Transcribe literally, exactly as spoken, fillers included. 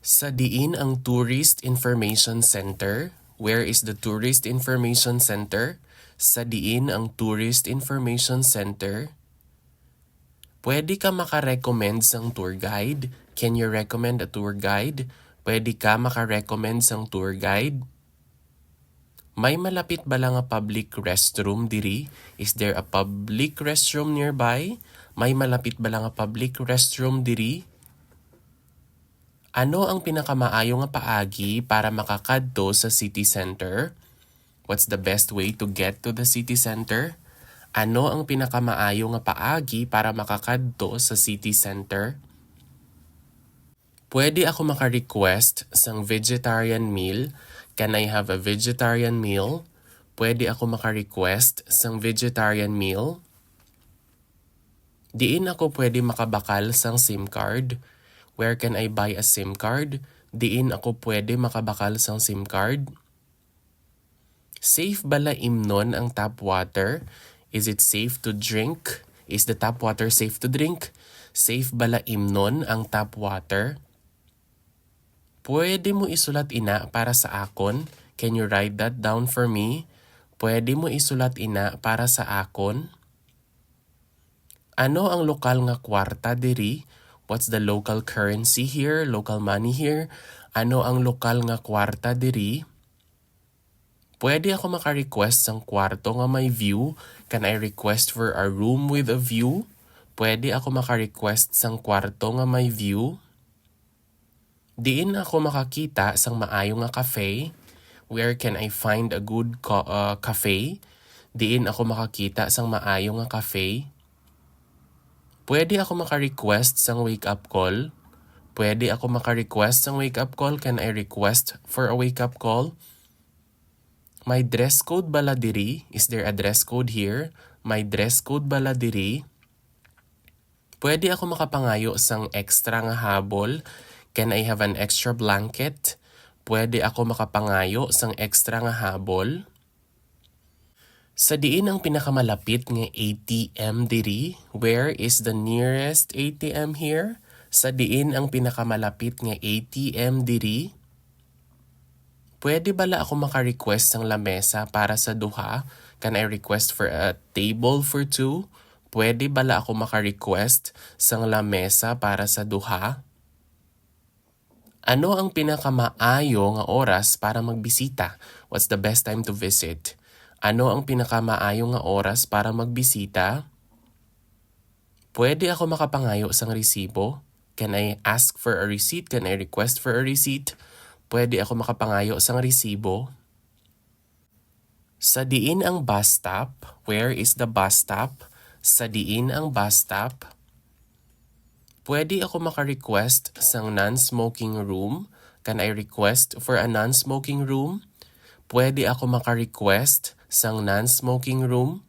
Sa diin ang Tourist Information Center? Where is the Tourist Information Center? Sa diin ang Tourist Information Center? Pwede ka maka-recommend sang tour guide? Can you recommend a tour guide? Pwede ka maka-recommend sang tour guide? May malapit bala nga public restroom diri? Is there a public restroom nearby? May malapit bala nga public restroom diri? Ano ang pinakamaayo nga paagi para makakadto sa city center? What's the best way to get to the city center? Ano ang pinakamaayo nga paagi para makakadto sa city center? Pwede ako maka-request sang vegetarian meal? Can I have a vegetarian meal? Pwede ako maka-request sang vegetarian meal? Diin ako pwede makabakal sang SIM card? Where can I buy a SIM card? Diin ako pwede makabakal sang SIM card? Safe bala imnon ang tap water? Is it safe to drink? Is the tap water safe to drink? Safe bala imnon ang tap water? Pwede mo isulat ina para sa akon? Can you write that down for me? Pwede mo isulat ina para sa akon? Ano ang lokal nga kwarta diri? What's the local currency here? Local money here? Ano ang lokal nga kwarta diri? Pwede ako maka-request sang kwarto nga may view? Can I request for a room with a view? Pwede ako maka-request sang kwarto nga may view? Diin ako makakita sang maayo nga cafe? Where can I find a good co- uh, cafe? Diin ako makakita sang maayo nga cafe? Pwede ako maka-request sang wake-up call? Pwede ako maka-request sang wake-up call? Can I request for a wake-up call? May dress code bala diri? Is there a dress code here? May dress code bala diri? Pwede ako makapangayo sang extra nga habol? Can I have an extra blanket? Pwede ako makapangayo sang extra nga habol? Sa diin ang pinakamalapit nga A T M diri? Where is the nearest A T M here? Sa diin ang pinakamalapit nga A T M diri? Pwede bala ako maka-request sang lamesa para sa duha? Can I request for a table for two? Pwede bala ako maka-request sang lamesa para sa duha? Ano ang pinakamaayo nga oras para magbisita? What's the best time to visit? Ano ang pinakamaayo nga oras para magbisita? Pwede ako makapangayo sang resibo? Can I ask for a receipt? Can I request for a receipt? Pwede ako makapangayo sang resibo? Sa diin ang bus stop? Where is the bus stop? Sa diin ang bus stop? Pwede ako maka-request sang non-smoking room? Can I request for a non-smoking room? Pwede ako maka-request sang non-smoking room?